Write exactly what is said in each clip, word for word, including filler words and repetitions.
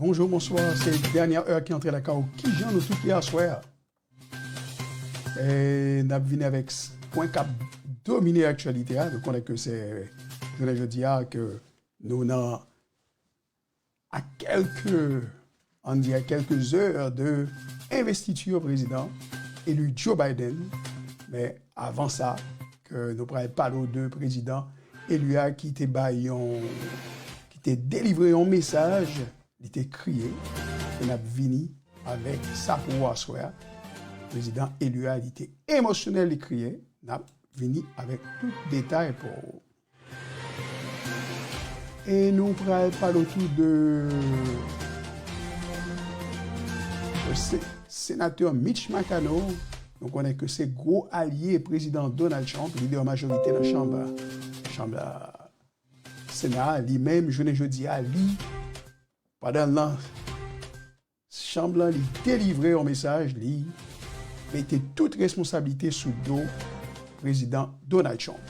Bonjou, bonswa, se dènyè è ki antre lakay ou. Kijan nou tout ye aswè a? E n ap vini avèk s- pwen k ap domine aktyalite a. Nou konnen ke se jounen jodi a ke nou nan a kèlke, ann di a kèlke zè de envestiti prezidan eli Joe Biden. Men avan sa, ke nou pral pale w de prezidan eli a ki te bay yon, ki te delivre yon mesaj, li te kriye, ke n ap vini avèk sa pou ou aswè a. Prezidan eli a, li te emosyonèl, li kriye. N ap vini avèk tout detay pou ou. E nou pral pale w tou de, de se- senatè Mitch McConnell. Nou konnen ke se gwo alye prezidan Donald Trump, lidè majorite nan chanm, chanm Sena a. Li menm, jounen jodi a, li, pandan l nan chanm lan, li delivre yon mesaj, li mete tout responsablite sou do prezidan Donald Trump.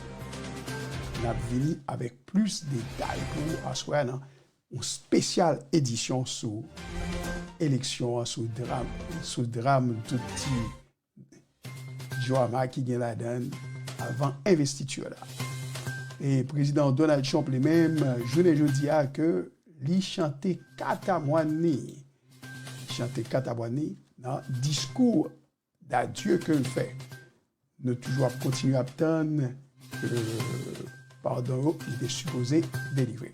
N ap vini avèk plis detay pou ou aswè a nan yon espesyal edisyon sou eleksyon an, sou dram, sou dram tout ti drama ki gen ladan l avan envestiti la. E prezidan Donald Trump li menm, jounen jodi a, ke li chante katamwani. Li chante katamwani nan diskou dadye ke l fè. Nou toujou ap kontinye ap tann ke padon yo li te sipoze delivre.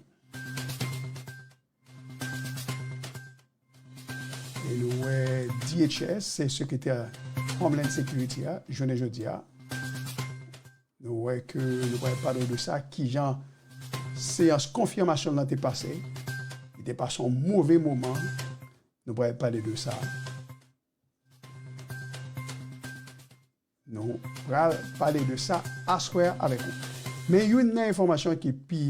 E nou wè D H S, se sekretè Homeland Security a, jounen jodi a. Nou wè ke nou pral pale de sa, kijan seyans konfimasyon lan te pase. Li te pase yon move moman. Nou pral pale de sa. Nou pral pale de sa aswè a avèk ou. Men youn nan enfòmasyon ki pi,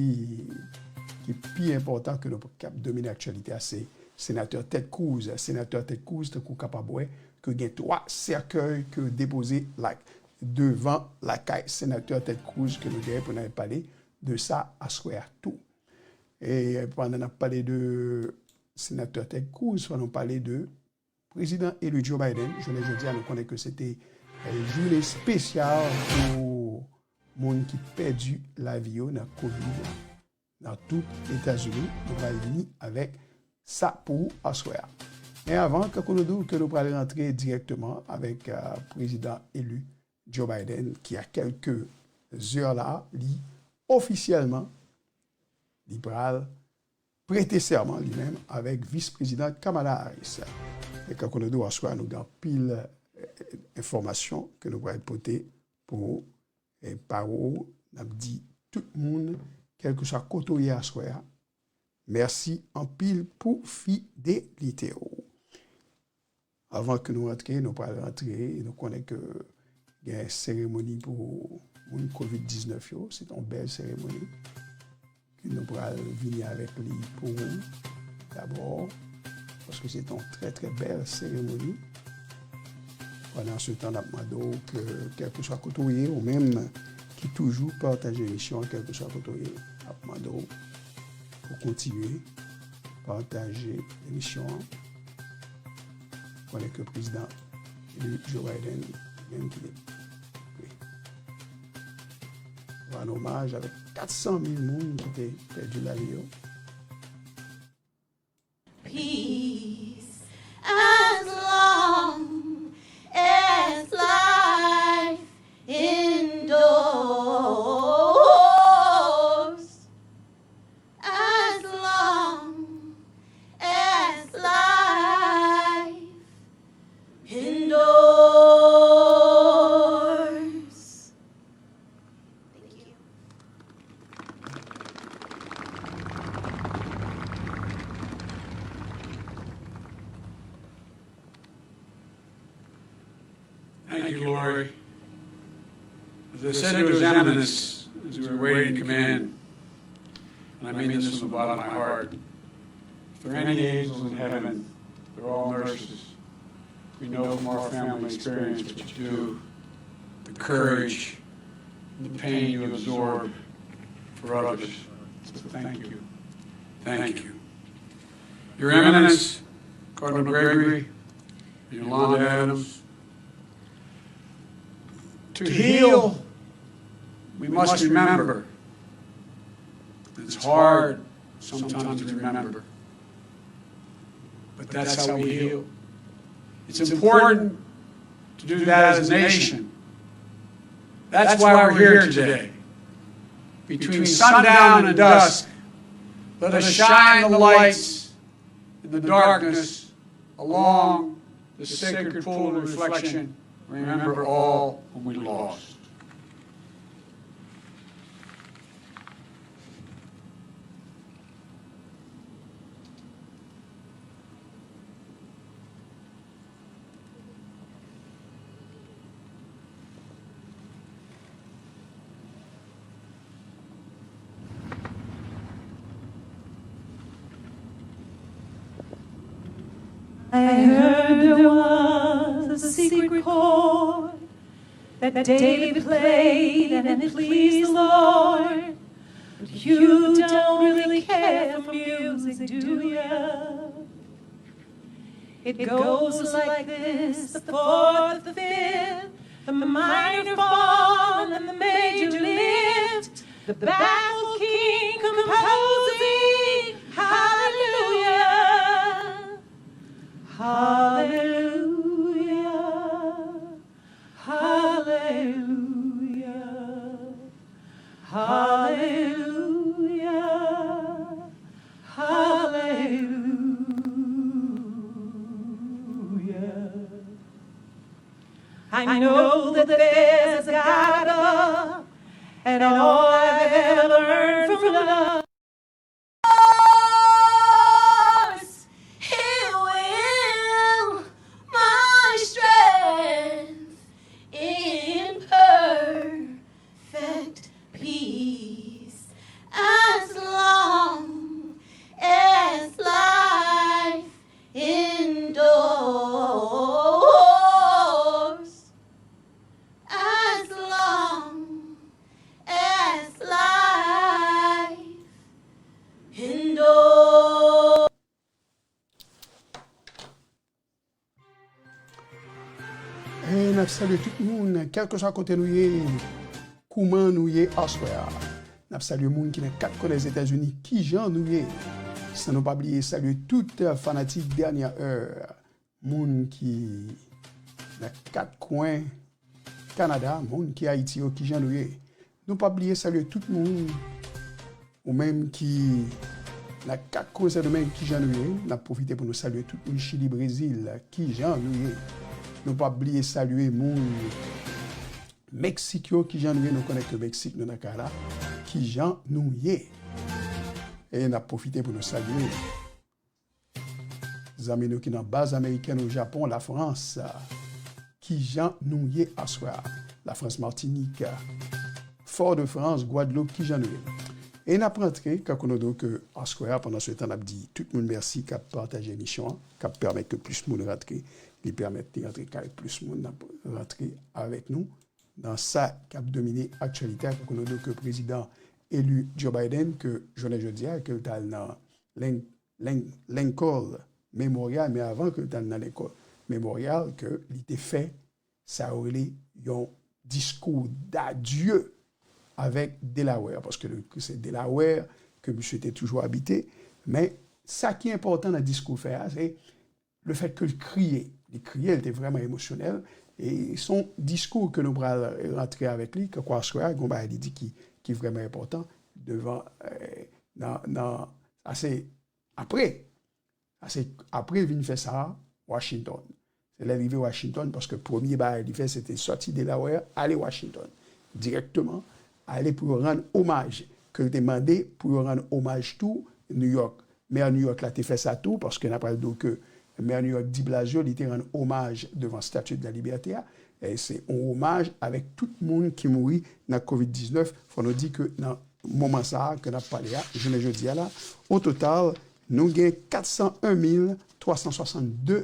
ki pi enpòtan ke nou k ap domine aktyalite a, se senatè Ted Cruz. Senatè Ted Cruz, tankou w kapab wè, ke gen twa sèkèy ke depoze la, devan lakay senatè Ted Cruz ke nou genyen pou n al pale de sa aswè a tou. E pandan n ap pale de senatè Ted Cruz, fò nou pale de prezidan eli Joe Biden. Jounen jodi a, nou konnen ke se te, eh, jounen espesyal pou moun ki pèdi lavi yo nan kovid nan tout Etazini. Nou pral vini avèk sa pou ou aswè a. Men avan, tankou nou di w ke nou pral rantre dirèkteman avèk, eh, prezidan eli Joe Biden, ki a kèlke zè la, li ofisyèlman, li pral prete sèman li menm avèk vis prezidan Kamala Harris. E tankou nou di w aswè a, nou gen anpil, eh, enfòmasyon ke nou pral pote pou ou. E pa ou, n ap di tout moun, kèlkeswa kote w ye aswè a, mèsi anpil pou fidelite w. Avan ke nou rantre, nou pral rantre, nou konnen ke gen seremoni pou moun kovid diznèf yo. Se yon bèl seremoni ke nou pral vini avèk li pou ou dabò, paske se yon trè, trè bèl seremoni. Pandan se tan, n ap mande w ke, kèlkeswa kote w ye, ou menm ki toujou pataje emisyon an, kèlkeswa kote w ye, n ap mande w pou kontinye pataje emisyon an. Konnen ke prezidan eli Joe Biden menm ki te rann omaj avèk kat san mil moun ki te pèdi lavi yo. Peace as long as life endures. As long as life endures. Thank you. Thank you, Lori. As I said to His Eminence, as we were waiting command, and I mean this from the bottom of my heart, if there are any angels in heaven, they're all nurses. We know from our family experience what you do, the courage, and the pain you absorb for others. So thank you. Thank you. Your Eminence, Cardinal Gregory, Yolanda Adams, to heal, we must remember. It's hard sometimes to remember, but that's how we heal. It's important to do that as a nation. That's why we're here today. Between sundown and dusk, let us shine the lights in the darkness along the sacred pool of reflection. Remember all whom we lost. I heard there was a secret chord that David played and it pleased the Lord. But you don't really care for music, do you? It goes like this, the fourth, the fifth, the minor fall, and the major lift, the baffled king composing. Hallelujah, hallelujah, hallelujah. Hallelujah, hallelujah. I know that there's a God above, and all I've ever earned from love. He will my strength in perfect peace as long as life endures. As long as life endures. E n ap salye tout moun, kèlkeswa kote nou ye, kouman nou ye aswè a. N ap salye moun ki nan kat kwen Lèzetazini, kijan nou ye. San nou pa bliye salye tout fanatik Dènyè È, moun ki nan kat kwen Kanada, moun ki Ayiti yo, kijan nou ye. Nou pa bliye salye tout moun. Ou menm ki nan kat kwen Sendomeng, kijan nou ye? N ap pwofite pou nou salye tout moun Chili, Brezil, kijan nou ye? Nou p ap bliye salye moun Meksik yo, kijan nou ye? Nou konnen ke Meksik, nou nan kay la, kijan nou ye? E n ap pwofite pou nou salye zanmi nou ki nan baz amerikèn o Japon, Lafrans, kijan nou ye aswè a? Lafrans, Matinik, Fòdfrans, Gwadloup, kijan nou ye? E n ap rantre, kankou nou di w ke aswè a, pandan se tan, n ap di tout moun mèsi k ap pataje emisyon an, k ap pèmèt ke plis moun rantre. Li pèmèt li rantre kay plis moun, n ap rantre avèk nou nan sa k ap domine aktyalite a, kankou nou di w ke prezidan eli Joe Biden, ke jounen jodi a, ke l t al nan Lin-, Lin-, Lincoln Memorial, men avan ke l t al nan Lincoln Memorial, ke li te fè sa yo rele yon diskou d'adieu avèk Delaware, paske se Delaware ke misye te toujou abite. Men sa ki enpòtan nan diskou l fè a, se le fèt ke l kriye. Li kriye, li te vrèman emosyonèl. E se yon diskou ke nou pral rantre avèk li, kankou aswè a, gen yon bagay li di ki, ki vrèman enpòtan devan, eh, nan, nan, sa se apre. Sa se apre l vin fè sa a Washington. Se lè l rive Washington, paske premye bagay li fè, se te sòti Delaware, ale Washington. Dirèkteman, ale pou yo rann omaj, ke l te mande pou yo rann omaj tou New York. Mè New York la te fè sa tou, paske n ap pral di w ke mè New York, de Blasio, li te rann omaj devan Statue de la Liberté a. E se yon omaj avèk tout moun ki mouri nan kovid diznèf. Fò nou di ke nan moman sa a ke n ap pale a, jounen jodi a la, o total, nou gen kat san en mil twa san swasann de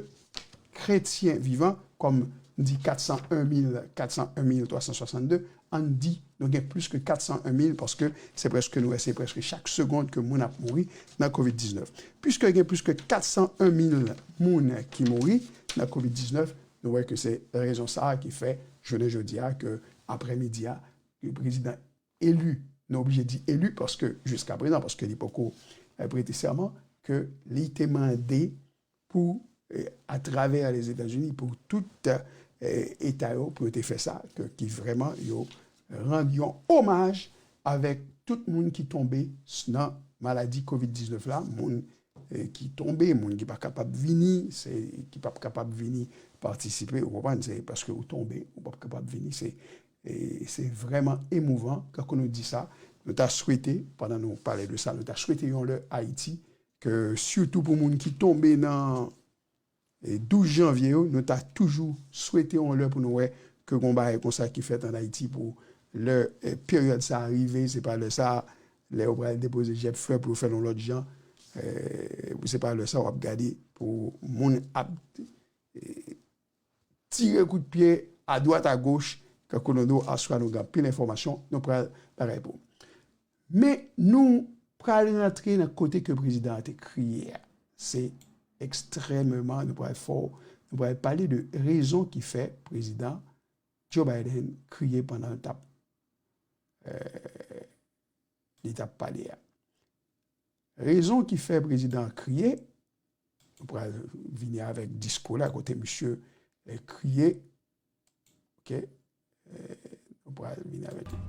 kretyen vivan, kòm m di kat san en mil, kat san en mil twa san swasann de, ann di Nou gen plis ke kat san en mil paske se prèske, nou wè, se prèske chak segond ke moun ap mouri nan kovid diznèf. Piske gen plis ke kat san en mil moun ki mouri nan kovid diznèf, nou wè ke se rezon sa a ki fè jounen jodi a, ke aprèmidi a, ke prezidan eli, nou oblije di eli paske jiska prezan, paske li poko, eh, prete sèman, ke li te mande pou, eh, atravè Lèzetazini, pou tout, eh, eta yo, pou yo te fè sa, ke, ki vrèman yo rann yon omaj avèk tout moun ki tonbe s-, nan maladi kovid diznèf la, moun, eh, ki tonbe, moun ki pa kapab vini, se, ki p ap kapab vini patisipe, ou konprann, se paske ou tonbe, ou p ap kapab vini, se, eh, se vrèman emouvan, kankou nou di sa, nou ta swete, pandan nou pale de sa, nou ta swete yon lè Ayiti, ke sitou pou moun ki tonbe nan, eh, douz janvye yo, nou ta toujou swete yon lè pou nou wè ke gon bagay konsa ki fèt ann Ayiti pou lè, eh, peryòd sa a rive, se pa lè sa a, lè yo pral depoze jèb flè pou yo fè l yon lòt jan, eh, se pa lè sa a w ap gade pou moun ap, eh, tire kout pye adwat agoch, kankou nou di w, aswè a nou gen anpil enfòmasyon, nou pral bagay pou. Men nou pral rantre nan kote ke prezidan an te kriye a. Se ekstrèmeman, nou pral fè w, nou pral pale de rezon ki fè prezidan Joe Biden kriye pandan l t ap, eh, li t ap pale a. Rezon ki fè prezidan an kriye, nou pral vini avèk diskou la, kote misye, eh, kriye, ok? Eh, nou pral vini avèk li.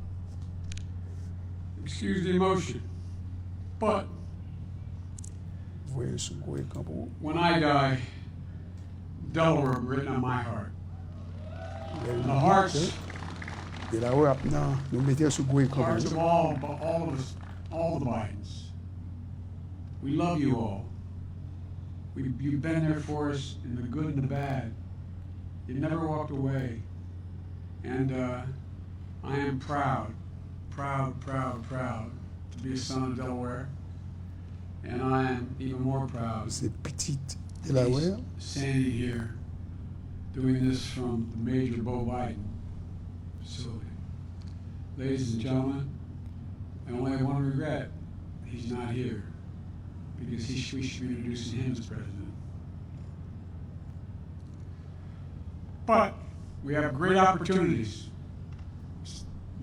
Excuse the emotion, but Voye l sou gwo ekran pou ou. When I die, Delaware will be written on my heart. Lè m mouri, Delaware ap nan, nou mete l sou gwo ekran pou nou. Hearts of all, all of us, all the Bidens. We love you all. We, you've been there for us in the good and the bad. You never walked away. And, uh, I am proud, proud, proud, proud to be a son of Delaware. And I am even more proud to be standing here doing this from the Major Bo Biden facility. Ladies and gentlemen, I only have one regret. He's not here because he sh-, we should be introducing him as president. But we have great opportunities.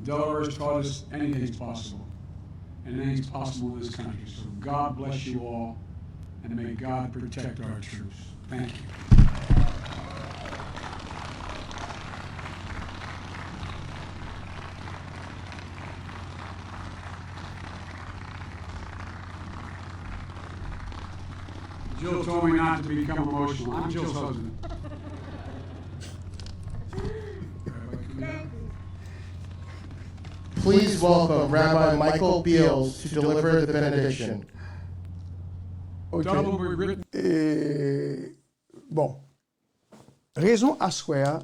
Delaware has taught us anything's possible. And anything's possible in this country. So God bless you all, and may God protect our troops. Thank you. Jill told me not to become emotional. I'm Jill's husband. Please welcome Rabbi Michael Beals to deliver the benediction. Ok. E, bon, rezon aswè a,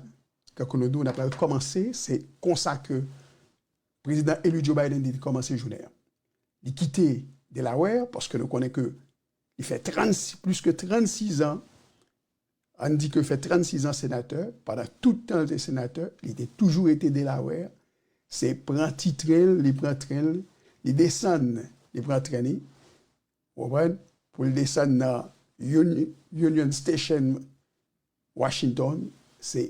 kankou nou di, n ap kòmanse, se konsa ke prezidan eli Joe Biden li te kòmanse jounen an. Li kite Delaware, paske nou konnen ke li fè trannsis, plis ke trannsis an, ann di ke fè trannsis an senatè, pandan tout tan l te senatè, li te toujou rete Delaware, se pran ti tren l, li pran tren l, li desann, li pran tren li, ou konprann, pou l desann nan Uni-, Union Station, Washington, se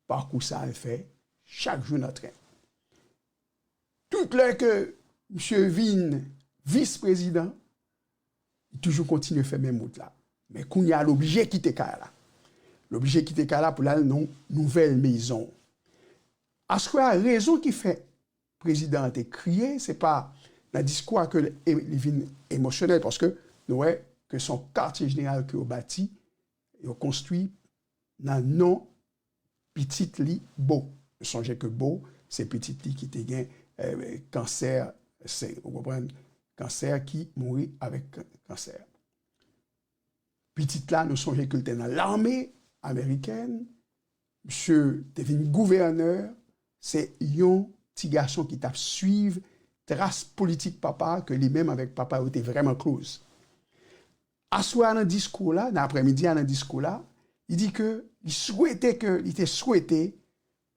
pakou sa l fè chak jou nan tren. Tout lè ke misye vin vis prezidan, li toujou kontinye fè menm wout la. Men kounye a, l oblije kite kay la. L oblije kite kay la pou l al nan nouvèl mezon. Aswè a, rezon ki fè prezidan an te kriye, se pa nan diskou a ke l, e, li vin emosyonèl, paske nou wè ke se yon katye jeneral ke yo bati, yo konstwi nan non pitit li, Bo. Sonje ke Bo, se pitit li ki te gen, eh, kansè, se, ou konprann, kansè, ki mouri avèk kansè. Pitit la, nou sonje ke l te nan lame amerikèn, misye te vin gouvènè, se yon ti gason ki t ap swiv tras politik papa, ke li menm avèk papa yo te vrèman close. Aswè a nan diskou la, nan aprèmidi a nan diskou la, li di ke li swete ke, li te swete,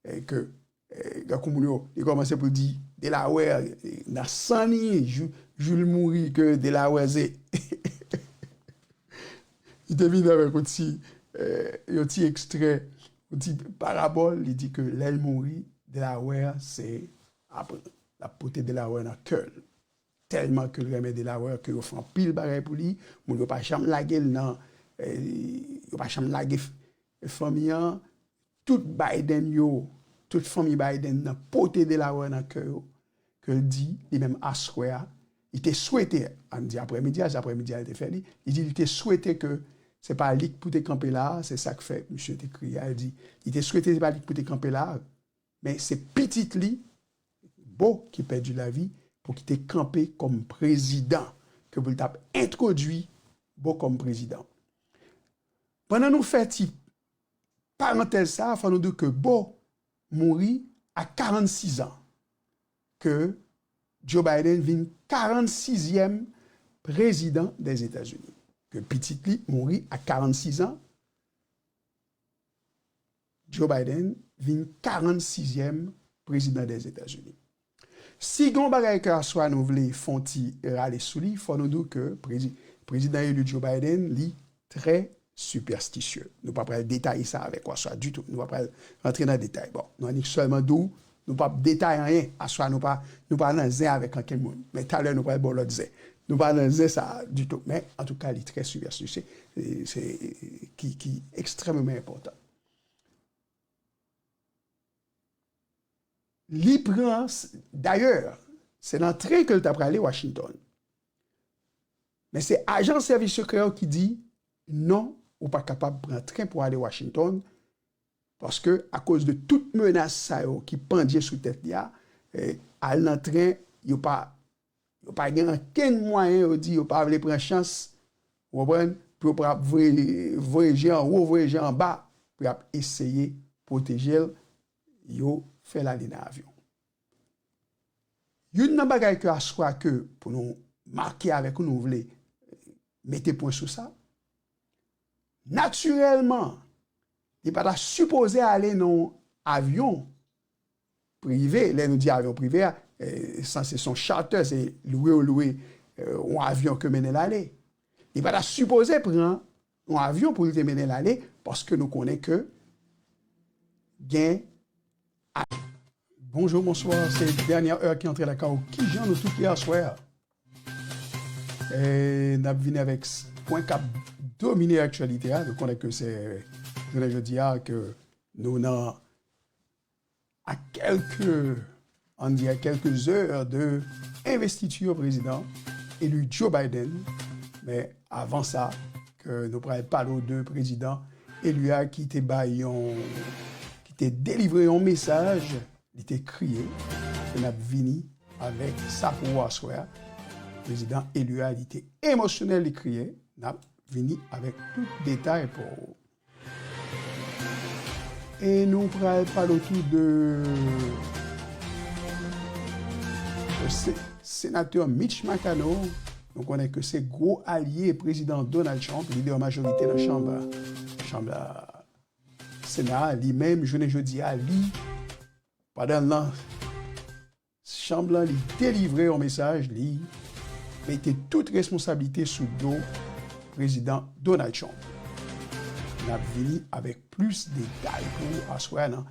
eh, ke, eh, tankou moun yo, li kòmanse pou l di, Delaware, nan san li, jou, jou l mouri ke Delaware se. Li te vin avèk yon ti, eh, yon ti ekstrè, yon ti parabòl, li di ke lè l mouri, Delaware se, apre, l ap pote Delaware nan kè l. Tèlman ke l renmen Delaware, ke yo fè anpil bagay pou li, moun yo pa janm lage l nan, eh, yo pa janm lage f-, fanmi an, tout Biden yo, tout fanmi Biden nan pote Delaware nan kè yo, ke l di, li menm aswè a, li te swete, ann di aprèmidi a, se aprèmidi a li te fè li, li di li te swete ke se pa li k pou te kanpe la a, se sa k fè misye te kriye a, li di, li te swete se pa li k pou te kanpe la a, men se pitit li, Bo, ki pèdi lavi, pou ki te kanpe kòm prezidan, ke pou l t ap entwodui Bo kòm prezidan. Pandan nou fè ti parantèz sa a, fò nou di ke Bo mouri a karannsis an, ke Joe Biden vin karannsizyèm prezidan dèzetazini. Ke pitit li mouri a karannsis an, Joe Biden vin karannsizyèm prezidan dèzetazini. Si gen yon bagay ke aswè a nou vle fè yon ti rale sou li, fò nou di ke prezi-, prezidan eli Joe Biden, li trè sipèstisye. Nou pa pral detaye sa avèk ou aswè a ditou. Nou pa pral rantre nan detay. Bon, nou annik sèlman di w, nou p ap detaye anyen. Aswè a nou pa, nou pa nan zen avèk ankenn moun. Men talè nou pral ba w lòt zen. Nou pa nan zen sa a ditou. Men antouka, li trè sipèstisye. Se, se, ki, ki ekstrèmeman enpòtan. Li pran, dayè, se nan tren ke l ta prale Washington. Men se ajan sèvis sekrè yo ki di, non, ou pa kapab pran tren pou ale Washington, paske akoz de tout menas sa yo ki pandye sou tèt li a, eh, al nan tren, yo pa, yo pa gen ankenn mwayen, yo di yo pa vle pran chans, ou konprann, pou yo pa voye, voye je anwo, voye je anba, pou y ap eseye pwoteje l, yo fè l ale nan avyon. Youn nan bagay ke aswè a ke pou nou make avèk ou, nou vle mete pwen sou sa. Natirèlman, li pa ta sipoze ale nan yon avyon prive. Lè nou di avyon prive a, eh, sanse se yon charter, se lwe ou lwe, eh, yon avyon ke mennen l ale. Li pa ta sipoze pran yon avyon pou li te mennen l ale, paske nou konnen ke gen a-, bonjou, bonswa, se dènyè è ki antre lakay ou. Kijan nou tout ye aswè a? E n ap vini avèk s-, pwen k ap domine aktyalite a. Nou konnen ke se jounen jodi a ke nou nan a kèlke, ann di a kèlke zè de envestiti prezidan eli Joe Biden. Men avan sa, ke nou pral pale w de prezidan eli a ki te bay yon, ki te delivre yon mesaj, li te kriye. E n ap vini avèk sa pou w aswè a. Prezidan eli a, li te emosyonèl, li kriye. N ap vini avèk tout detay pou ou. E nou pral pale w tou de, de se-, senatè Mitch McConnell. Nou konnen ke se gwo alye prezidan Donald Trump, lidè majorite nan chanm, chanm Sena a. Li menm, jounen jodi a, li, pandan l nan chanm lan, li delivre yon mesaj, li mete tout responsablite sou do prezidan Donald Trump. N ap vini avèk plis detay pou ou aswè a nan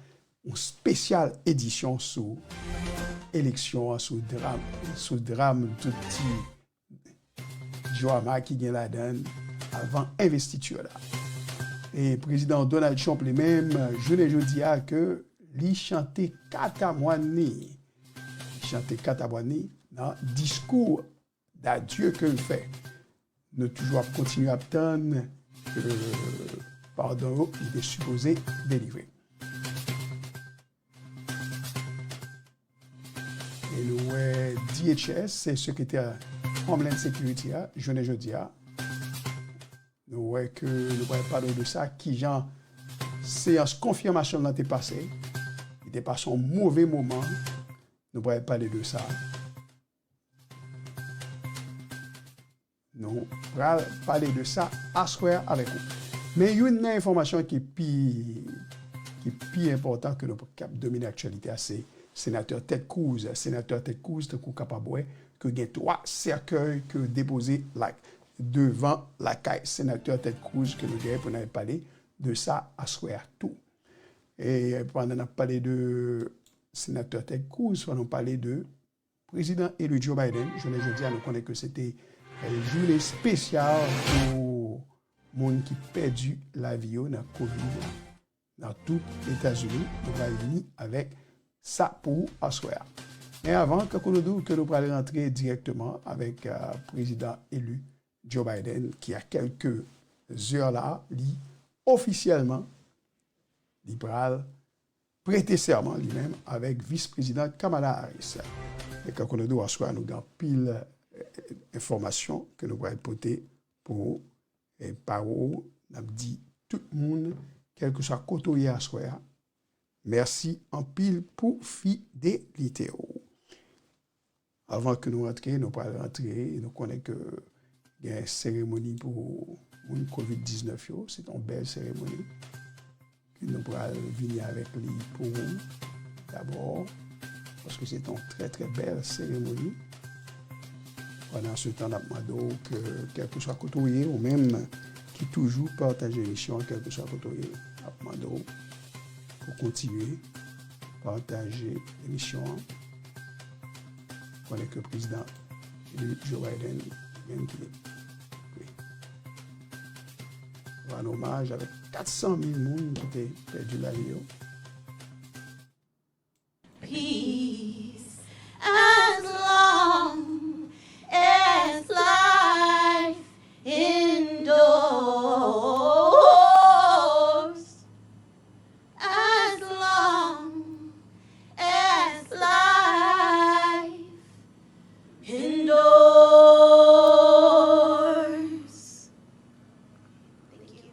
yon espesyal edisyon sou eleksyon an, sou dram, sou dram tout ti drama ki gen ladan l avan envestiti la. E prezidan Donald Trump li menm, jounen jodi a, ke li chante katamwàn li. Li chante katamwàn li nan diskou dadye ke l fè. Nou toujou ap kontinye ap tann, euh, padon yo li te sipoze delivre. E nou wè D H S, se sekretè Homeland Security a, jounen jodi a. Nou wè ke nou pral pale de sa, kijan seyans konfimasyon lan te pase. Li te pase yon move moman. Nou pral pale de sa. Nou pral pale de sa aswè a avèk ou. Men youn nan enfòmasyon ki pi, ki pi enpòtan ke nou, k ap domine aktyalite a, se Senatè Ted Cruz. Senatè Ted Cruz, tankou w kapab wè, ke gen twa sèkèy ke depoze la, devan lakay Senatè Ted Cruz ke nou genyen pou n al pale de sa aswè a tou. E pandan n ap pale de Senatè Ted Cruz, fò nou pale de Prezidan eli Joe Biden. Jounen jodi a, nou konnen ke se te, eh, jounen espesyal pou moun ki pèdi lavi yo nan kovid la, nan tout Etazini. Nou pral vini avèk sa pou ou aswè a. Men avan, tankou nou di w ke nou pral rantre dirèkteman avèk, eh, Prezidan eli Joe Biden, ki a kèlke zè la, li ofisyèlman, li pral prete sèman li menm avèk Vis Prezidan Kamala Harris. E tankou nou di w aswè a, nou gen anpil, eh, enfòmasyon ke nou pral pote pou ou. E pa ou, n ap di tout moun, kèlkeswa kote w ye aswè a, mèsi anpil pou fidelite w. Avan ke nou rantre, nou pral rantre, nou konnen ke gen seremoni pou moun kovid diznèf yo, se yon bèl seremoni ke nou pral vini avèk li pou ou dabò, paske se yon trè, trè bèl seremoni. Pandan se tan, n ap mande w ke, kèlkeswa kote w ye, ou menm ki toujou pataje emisyon an, kèlkeswa kote w ye, n ap mande w pou kontinye pataje emisyon an. Konnen ke Prezidan eli Joe Biden menm ki rann omaj avèk kat san mil moun ki te pèdi lavi yo. Peace as long as life endures. As long as life endures. Thank you.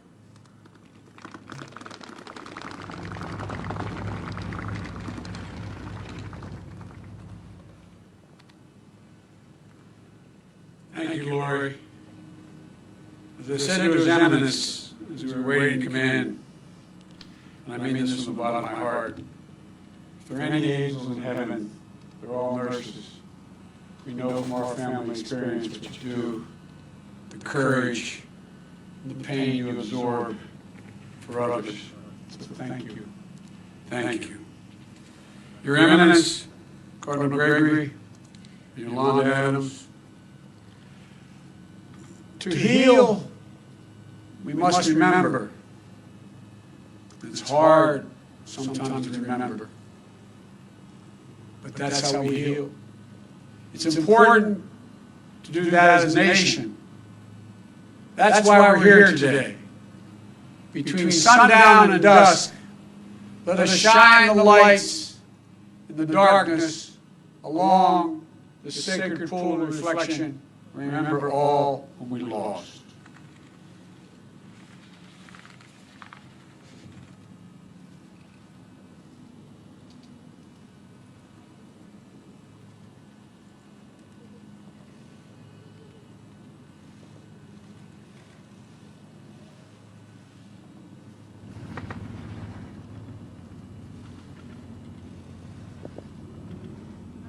Thank you, Lori. As I said to His Eminence as we were waiting command, and I mean this from the bottom of my heart, if there are any angels in heaven, they're all nurses. We know from our family experience what you do, the courage, and the pain you absorb for others. So thank you. Thank you. Your Eminence, Cardinal Gregory, and Yolanda Adams, to heal, we must remember. It's hard sometimes to remember, but that's how we heal. It's important to do that as a nation. That's why we're here today. Between sundown and dusk, let us shine the lights in the darkness along the sacred pool of reflection. Remember all whom we lost.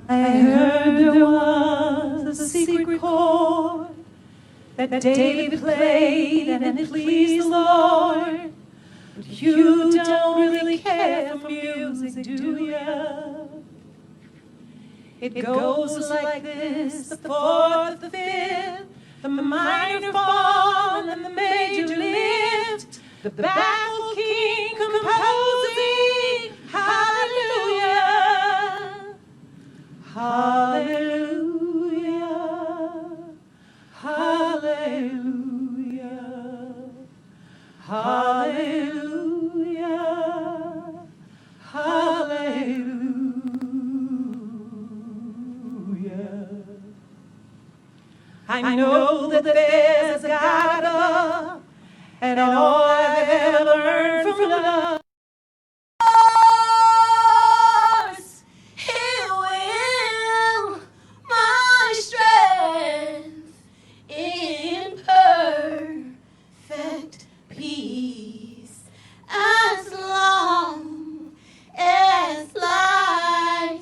I heard there was a secret chord that David played and it pleased the Lord. But you don't really care for music, do you? It goes like this, the fourth, the fifth, the minor fall, and the major lift. The baffled king composing, hallelujah, hallelujah. Hallelujah. Hallelujah. Hallelujah. I know that there's a God above, and all I've ever learned from love. He will my strength in perfect peace, as long as life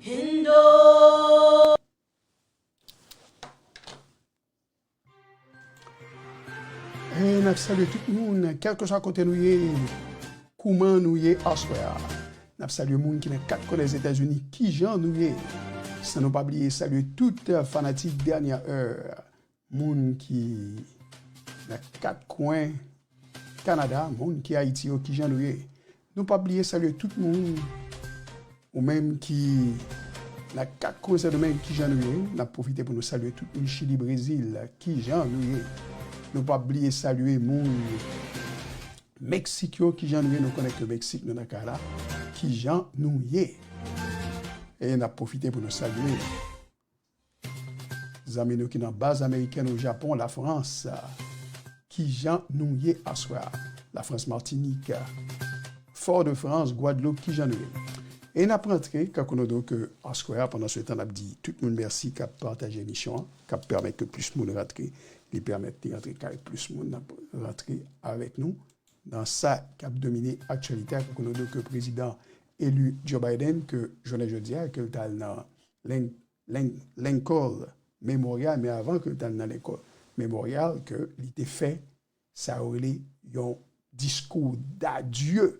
Indo. E n ap salye tout moun, kèlkeswa kote nou ye, kouman nou ye aswè a. N ap salye moun ki nan kat kwen Lèzetazini, kijan nou ye. San nou pa bliye salye tout fanatik Dènyè È, moun ki nan kat kwen Kanada, moun ki Ayiti yo, kijan nou ye. Nou pa bliye salye tout moun, ou menm ki nan kat kwen Sendomeng, kijan nou ye. N ap pwofite pou nou salye tout moun Chili, Brezil, kijan nou ye. Nou pa bliye salye moun Meksik yo, kijan nou ye. Nou konnen ke Meksik, nou nan kay la, kijan nou ye. E n ap pwofite pou nou salye zanmi nou ki nan baz amerikèn o Japon, Lafrans. Kijan nou ye aswè a? Lafrans Matinik, Fòdfrans, Gwadloup, kijan nou ye? E n ap rantre, kankou nou di ke aswè a, pandan se tan, n ap di tout moun mèsi k ap pataje emisyon an, k ap pèmèt ke plis moun rantre. Li pèmèt li rantre kay plis moun, n ap rantre avèk nou nan sa k ap domine aktyalite a, kankou nou di ke prezidan eli Joe Biden, ke jounen jodi a, ke l t al nan Lin- Lin- Lincoln Memorial, men avan ke l t al nan Lincoln Memorial, ke li te fè sa yo rele yon diskou d'adieu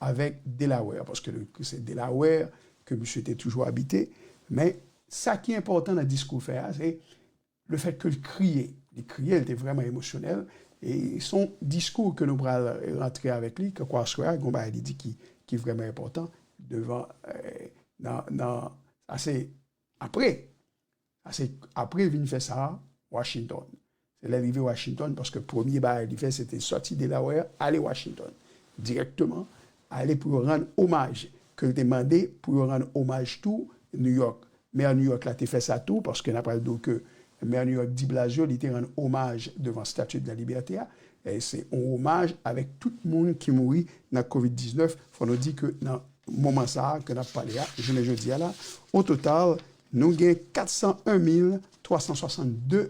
avèk Delaware, paske se Delaware ke misye te toujou abite. Men sa ki enpòtan nan diskou l fè a, se le fèt ke l kriye. Li kriye, li te vrèman emosyonèl. E se yon diskou ke nou pral rantre avèk li, kankou aswè a, gen yon bagay li di ki, ki vrèman enpòtan devan, eh, nan, nan, sa se apre. Sa se apre l vin fè sa a Washington. Se lè l rive Washington, paske premye bagay li fè, se te sòti Delaware, ale Washington. Dirèkteman, ale pou yo rann omaj, ke l te mande pou yo rann omaj tou New York. Mè New York la te fè sa tou, paske n ap pral di w ke mè New York, de Blasio, li te rann omaj devan Statue de la Liberté a. E se yon omaj avèk tout moun ki mouri nan kovid diznèf. Fò nou di ke nan moman sa a ke n ap pale a, jounen jodi a la, o total, nou gen kat san en mil twa san swasann de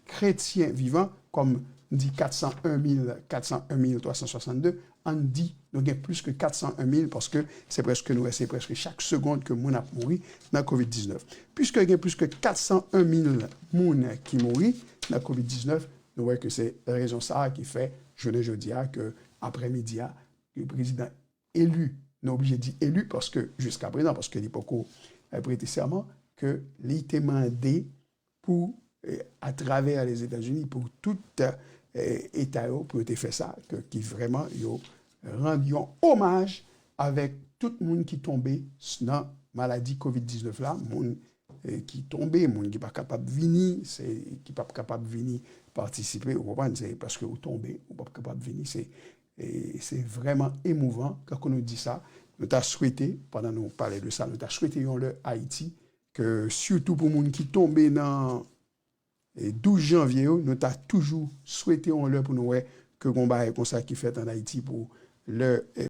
kretyen vivan, kòm m di kat san en mil, kat san en mil twa san swasann de, ann di, nou gen plis ke kat san en mil, paske se prèske, nou wè, se prèske chak segond ke moun ap mouri nan kovid diznèf. Piske gen plis ke kat san en mil moun ki mouri nan kovid diznèf, nou wè ke se rezon sa a ki fè, jounen jodi a, ke aprèmidi a, ke prezidan eli, nou oblije di eli, paske jiska prezan, paske li poko, eh, prete sèman, ke li te mande pou, eh, atravè Lèzetazini, pou tout, eh, eta yo, pou yo te fè sa, ke, ki vrèman yo rann yon omaj avèk tout moun ki tonbe s- nan maladi kovid diznèf la, moun, eh, ki tonbe, moun ki pa kapab vini, se, ki p ap kapab vini patisipe, ou konprann, se paske ou tonbe, ou p ap kapab vini, se, eh, se vrèman emouvan, kankou nou di sa, nou ta swete, pandan nou pale de sa, nou ta swete yon lè Ayiti, ke sitou pou moun ki tonbe nan, eh, douz janvye yo, nou ta toujou swete yon lè pou nou wè ke gon bagay konsa ki fèt ann Ayiti pou lè, eh,